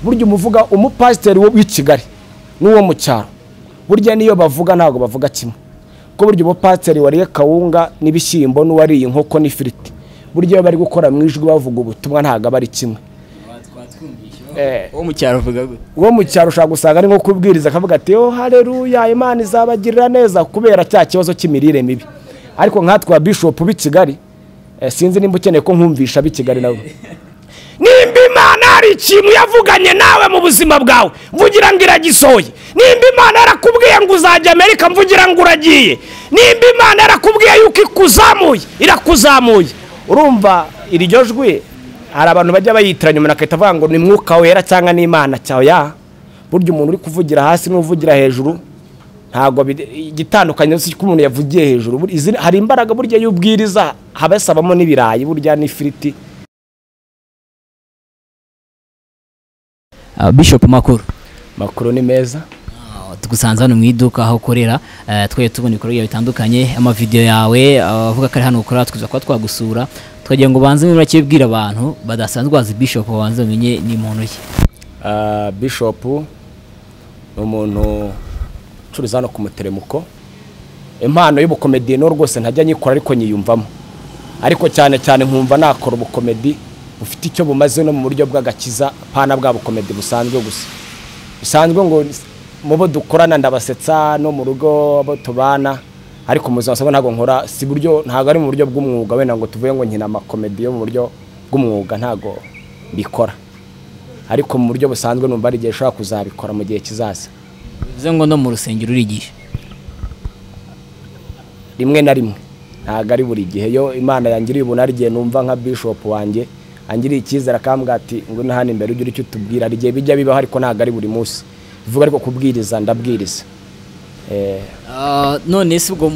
Burya umuvuga umupasiteri w'i Kigali n'uwo mu cyaro, burya niyo bavuga ntabwo bavuga kimwe. Kuko burya umupasiteri wariye kawunga n'ibishyimbo n'uwariye inkoko n'ifiriti, burya iyo bari gukora mu ijwi bavuga ubutumwa ntabwo aba ari kimwe. Uwo mu cyaro uvuga gute? Uwo mu cyaro ushobora gusanga ari nko kubwiriza akavuga ati oh haleluya, Imana izabagirira neza, kubera cya kibazo cy'imirire mibi. Ariko nkatwe wa bishop b'i Kigali, sinzi nimba ukeneye ko nkumvisha b'i Kigali nabo. Nimba Imana hari ikintu yavuganye nawe mu buzima bwawe, mvugira ngo iragisohoye. Nimba Imana yarakubwiye ngo uzajya Amerika, mvugira ngo uragiye. Nimba Imana yarakubwiye yuko ikuzamuye, irakuzamuye. Urumva iryo jwi hari abantu bajya bayitiranya, umuntu akahita avuga ngo ni mwuka wera cyangwa ni Imana cyawe. Ya burya umuntu uri kuvugira hasi n'uvugira hejuru ntabwo igitandukanye si ko umuntu yavugiye hejuru. Hari imbaraga burya y'ubwiriza habasabamo n'ibirayi burya n'ifiriti. Bishop Makuru. Makuru ni meza. Tugusanze hano mu iduka aho ukorera, twaye tubona ibikorwa bitandukanye, ama video yawe avuga ko ari hano ukora, twiza kuba twagusura twagira ngo banze muri bakibwira abantu badasanzwe bazi Bishop, banze bamenye ni muntu ki. Bishop ni umuntu ucuruza hano ku muteremuko. Impano y'ubukomedi no rwose ntajya nyikora ariko nyiyumvamo, ariko cyane cyane nkumva nakora ubukomedi bufite icyo bumaze no mu buryo bw'agakiza, pana bwa bukomedi busanzwe gusa. Bisanzwe ngo mubo dukorana ndabasetsa no mu rugo abo tubana, ariko mu buzima busanzwe ntabwo nkora, si buryo, ntabwo ari mu buryo bw'umwuga wenda ngo tuvuye ngo nkina amakomedi yo mu buryo bw'umwuga, ntabwo mbikora. Ariko mu buryo busanzwe numva ari igihe nshobora kuzabikora mu gihe kizaza. Bivuze ngo no mu rusengero urigisha? Rimwe na rimwe, ntabwo ari buri gihe. Yo Imana yangiriye ubuntu ari igihe numva nka Bishop wanjye angiriye icyizere akambwira ati ngwino hano imbere ugire icyo utubwira. Hari igihe bijya bibaho ariko ntabwo ari buri munsi. Bivuga ariko kubwiriza ndabwiriza. None se ubwo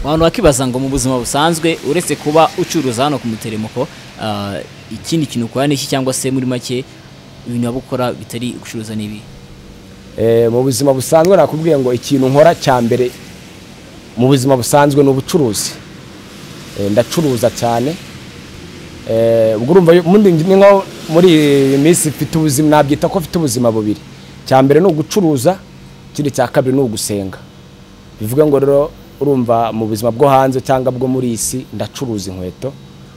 abantu bakibaza ngo mu buzima busanzwe uretse kuba ucuruza hano ku muteremuko, ikindi kintu ukora n'iki, cyangwa se muri make ibintu waba ukora bitari gucuruza n'ibi? Mu buzima busanzwe nakubwiye ngo ikintu nkora cya mbere mu buzima busanzwe ni ubucuruzi. Ndacuruza cyane. Ubwo urumva ni nko muri iyi minsi mfite ubuzima, nabyita ko mfite ubuzima bubiri. Cya mbere ni ugucuruza, ikindi cya kabiri ni ugusenga. Bivuga ngo rero urumva mu buzima bwo hanze cyangwa bwo muri isi ndacuruza inkweto,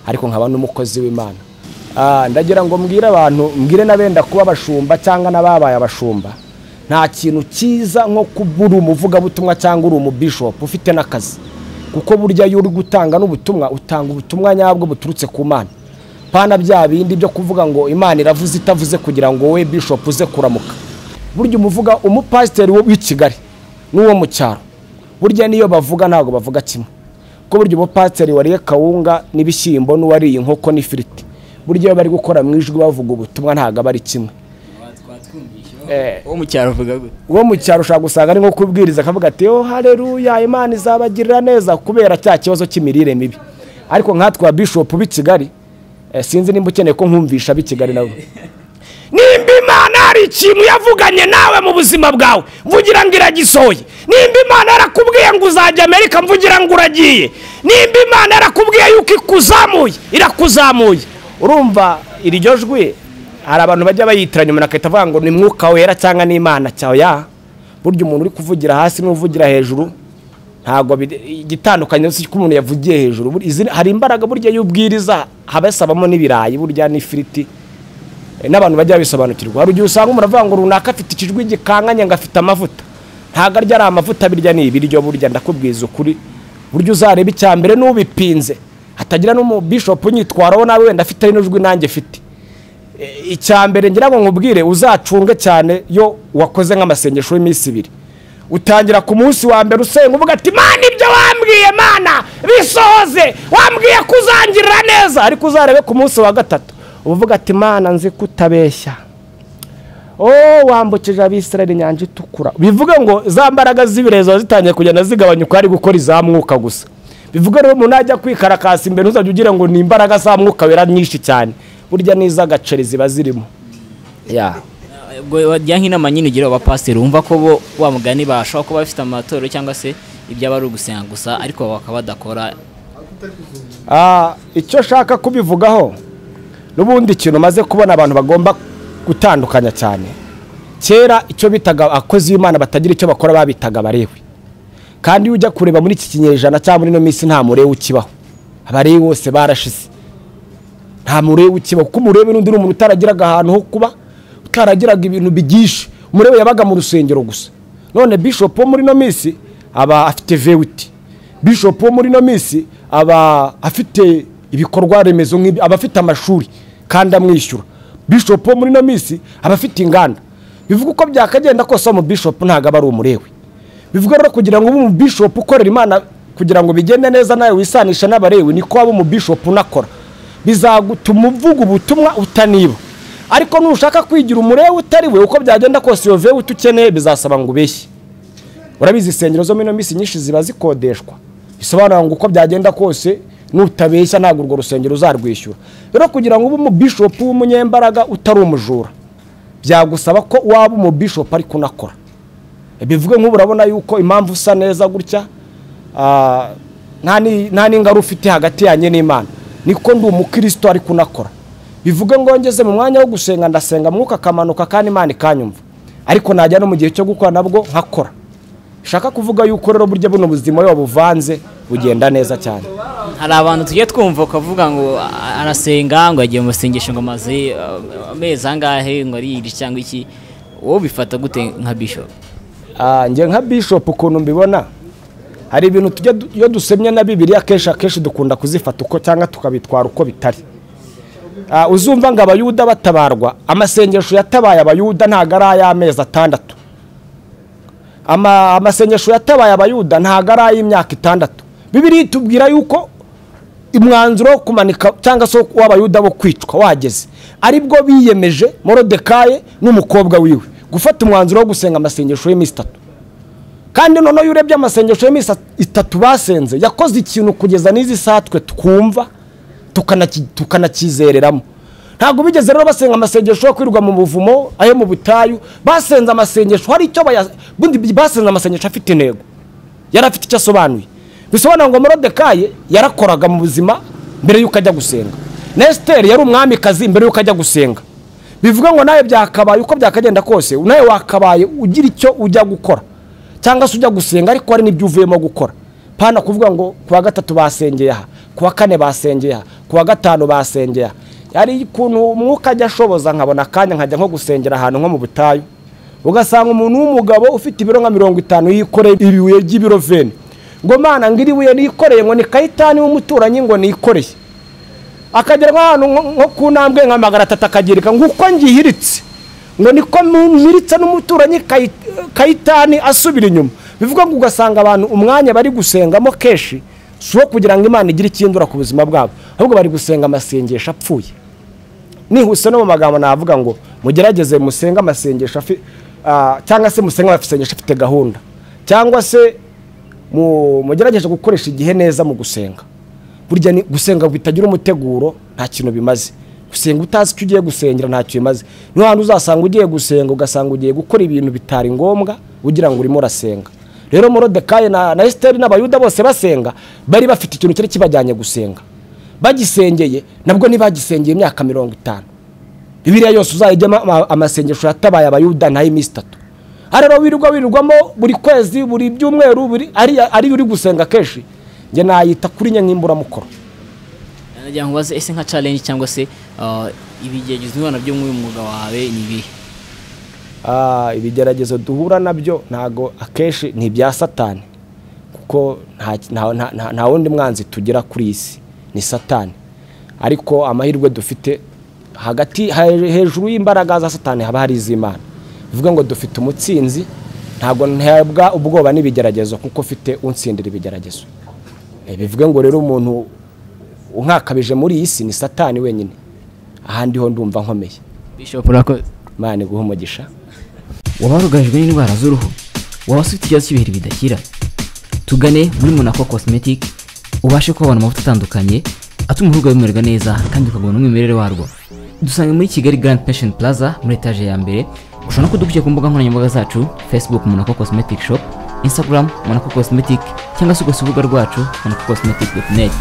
ariko nkaba n'umukozi w'Imana. Ndagira ngo mbwire abantu, mbwire n'abenda kuba abashumba cyangwa n'ababaye abashumba, nta kintu cyiza nko kubura umuvugabutumwa cyangwa uri umubishop ufite n'akazi. Kuko burya iyo uri gutanga n'ubutumwa, utanga ubutumwa nyabwo buturutse ku Mana. Pana bya bindi byo kuvuga ngo Imana iravuze itavuze kugira ngo wowe bishop uze kuramuka. Burya umuvuga umupasiteri w'i Kigali n'uwo mu cyaro, burya niyo bavuga ntabwo bavuga kimwe. Kuko burya umupasiteri wariye kawunga n'ibishyimbo n'uwariye inkoko n'ifiriti, burya iyo bari gukora mu ijwi bavuga ubutumwa ntabwo aba ari kimwe. Uwo mu cyaro uvuga gute? Uwo mu cyaro ushobora gusanga ari nko kubwiriza akavuga ati oh haleluya, Imana izabagirira neza, kubera cya kibazo cy'imirire mibi. Ariko nkatwe wa Bishop b'i Kigali, sinzi nimba ukeneye ko nkumvisha b'i Kigali nabo. Nimba Imana hari ikintu yavuganye nawe mu buzima bwawe, mvugira ngo iragisohoye. Nimba Imana yarakubwiye ngo uzajya Amerika, mvugira ngo uragiye. Nimba Imana yarakubwiye yuko ikuzamuye, irakuzamuye. Urumva iryo jwi hari abantu bajya bayitiranya, umuntu akahita avuga ngo ni mwuka wera cyangwa ni Imana cyawe. Ya burya umuntu uri kuvugira hasi n'uvugira hejuru ntabwo igitandukanye si ko umuntu yavugiye hejuru. Hari imbaraga burya y'ubwiriza habasabamo n'ibirayi burya n'ifiriti, n'abantu bajya bisobanukirwa. Hari igihe usanga umuntu avuga ngo runaka afite ikijwi gikanganye ngo afite amavuta, ntabwo arya ari amavuta, birya ni ibiryo. Burya ndakubwiza ukuri, burya uzareba icya mbere n'ubipinze hatagira n'umubishop unyitwaraho nawe wenda afite n'ijwi nanjye mfite. Icya mbere ngira ngo nkubwire, uzacunge cyane yo wakoze nk'amasengesho y'iminsi ibiri. Utangira ku munsi wa mbere usenga uvuga ati Mana ibyo wambwiye Mana bisohoze, wambwiye kuzangirira neza. Ariko uzarebe ku munsi wa gatatu uvuga ati Mana nzi kutabeshya, oh wambukije Abisirayeli inyanja itukura. Bivuga ngo za mbaraga z'ibirezo zitangiye kugenda zigabanyuka, ari gukora izamwuka gusa. Bivuga rero umuntu ajya kwikarakasa imbere uzajya ugira ngo ni imbaraga za mwuka wera nyinshi cyane, burya n'iz'agaceri ziba zirimo. Ya ubwo wajya nk'inama nyine ugira abapasiteri wumva ko bo wa mugani bashobora kuba bafite amatorero cyangwa se ibyaba ari ugusenga gusa ariko bakaba badakora. Icyo shaka kubivugaho n'ubundi kintu maze kubona abantu bagomba gutandukanya cyane. Kera icyo bitaga abakozi b'Imana batagira icyo bakora babitaga abarewi. Kandi iyo ujya kureba muri iki kinyejana cyangwa muri ino minsi nta murewi ukibaho. Abarewi bose barashize. Nta murewi ukibaho, kuko umurewi n'undi ni umuntu utaragiraga ahantu ho kuba, utaragiraga ibintu bigisha. Umurewi yabaga mu rusengero gusa. None bishop wo muri ino minsi aba afite vewiti. Bishop wo muri ino minsi aba afite ibikorwa remezo nk'ibi, aba afite amashuri kandi amwishyura. Bishop wo muri ino minsi aba afite inganda. Bivuga uko byakagenda kose mu bishop ntago aba ari umurewi. Bivuga rero kugira ngo ube umu bishop ukorera Imana, kugira ngo bigende neza nawe wisanisha n'abarewi, niko waba umu bishop unakora. Bizagutuma uvuga ubutumwa utaniba. Ariko nushaka kwigira umurewi utari we, uko byagenda kose iyo vewiti ukeneye bizasaba ngo ubeshye. Urabizi insengero zo muri ino minsi nyinshi ziba zikodeshwa. Bisobanura ngo uko byagenda kose nutabeshya ntabwo urwo rusengero uzarwishyura. Rero kugira ngo ube umu bishop w'umunyembaraga utari umujura, byagusaba ko waba umu bishop ariko unakora. Bivuge nk'ubu urabona yuko impamvu usa neza gutya, nta n'ingaruka ufite hagati yanjye n'Imana, niko ndi umukristo ariko unakora. Bivuge ngo ngeze mu mwanya wo gusenga ndasenga mwuka akamanuka kandi Imana ikanyumva, ariko najya no mu gihe cyo gukora nabwo nkakora. Shaka kuvuga yuko rero burya buno buzima iyo buvanze bugenda neza cyane. Hari abantu tujye twumva ukavuga ngo arasenga ngo yagiye mu masengesho ngo amaze amezi angahe ngo ariyiri cyangwa iki, wowe bifata gute nka bishop? Njye nka bishop ukuntu mbibona, hari ibintu tujya iyo dusemye na Bibiliya akenshi dukunda kuzifata uko cyangwa tukabitwara uko bitari. Uzumva ngo abayuda batabarwa, amasengesho yatabaye abayuda ntago ari ay'amezi 6. Amasengesho yatabaye abayuda ntago ari ay'imyaka 6. Bibiliya itubwira yuko umwanzuro wo kumanika cyangwa se w'abayuda bo kwicwa wageze, aribwo biyemeje Morodekayi n'umukobwa wiwe gufata umwanzuro wo gusenga amasengesho y'iminsi 3. Kandi noneho iyo urebye amasengesho y'iminsi 3 basenze, yakoze ikintu kugeza n'izi saha twe twumva tukanakizereramo. Ntabwo bigeze rero basenga amasengesho yo kwirirwa mu buvumo, ayo mu butayu. Basenze amasengesho hari icyo bundi basenze amasengesho afite intego, yari afite icyo asobanuye. Bisobanura ngo Morodekayi yarakoraga mu buzima mbere yuko ajya gusenga. Na Esiteri yari umwamikazi mbere yuko ajya gusenga. Bivuga ngo nawe byakabaye uko byakagenda kose, nawe wakabaye ugira icyo ujya gukora cyangwa se ujya gusenga, ariko hari n'ibyo uvuyemo gukora. Pana kuvuga ngo kuwa gatatu basengeye aha, kuwa kane basengeye aha, kuwa gatanu basengeye aha. Hari ukuntu umwuka ajya ashoboza nkabona akanya nkajya nko gusengera ahantu nko mu butayu, ugasanga umuntu w'umugabo ufite ibiro nka 50 yikoreye ibibuye by'ibiro 20, ngo Mana ngo iri buye nikoreye ngo ni Kayitani w'umuturanyi ngo nikoreye, akagera nk'ahantu nko ku ntambwe nka 300 akagirika ngo uko ngihiritse ngo niko mpiritse n'umuturanyi Kayitani asubira inyuma. Bivuga ngo ugasanga abantu umwanya bari gusengamo kenshi si uwo kugira ngo Imana igire ikindura ku buzima bwabo, ahubwo bari gusenga amasengesho apfuye. Nihuse no mu magambo navuga ngo mugerageze musenge amasengesho cyangwa se musenge amasengesho afite gahunda, cyangwa se mugerageze gukoresha igihe neza mu gusenga. Burya ni gusenga bitagira umuteguro nta kintu bimaze. Gusenga utazi icyo ugiye gusengera ntacyo bimaze. Niho hantu uzasanga ugiye gusenga ugasanga ugiye gukora ibintu bitari ngombwa ugira ngo urimo urasenga. Rero Morodekayi na Esiteri n'abayuda bose basenga bari bafite ikintu cyari kibajyanye gusenga. Bagisengeye nabwo ntibagisengeye imyaka 50. Bibiliya yose uzayijyamo amasengesho yatabaye abayuda nta y'iminsi 3. Arero wirirwamo buri kwezi, buri byumweru, buri ari uri gusenga kenshi, njye nayita kuri nye nk'imburamukoro. Nagira ngo baze ese nka challenge cyangwa se ibigeragezo duhura nabyo muri uyu mwuga wawe ni ibihe? Ibigeragezo duhura nabyo ntago akenshi ni ibya Satani, kuko nta wundi mwanzi tugira kuri isi ni Satani. Ariko amahirwe dufite hagati hejuru y'imbaraga za Satani haba hari iz'Imana. Bivuga ngo dufite umutsinzi, ntago ntabwa ubwoba n'ibigeragezo kuko ufite unsindira ibigeragezo. Bivuga ngo rero umuntu unkakabije muri iyi si ni Satani wenyine, ahandi ho ndumva nkomeye. Bishop urakoze. Imana iguhe umugisha. Waba warugarijwe n'indwara z'uruhu, waba ufite ikibazo cy'ibiheri bidakira, tugane muri Monaco Cosmetic ubashe kubona amavuta atandukanye atuma uruhu rwawe rumererwa neza kandi ukagabana umwimerere warwo. Dusange muri Kigali Grand Pension Plaza muri etaje ya mbere. Ushobora no kudukurikira ku mbuga nkoranyambaga zacu, Facebook Monaco Cosmetic Shop, Instagram Monaco Cosmetic, cyangwa se ugasura urubuga rwacu monacocosmetic.net.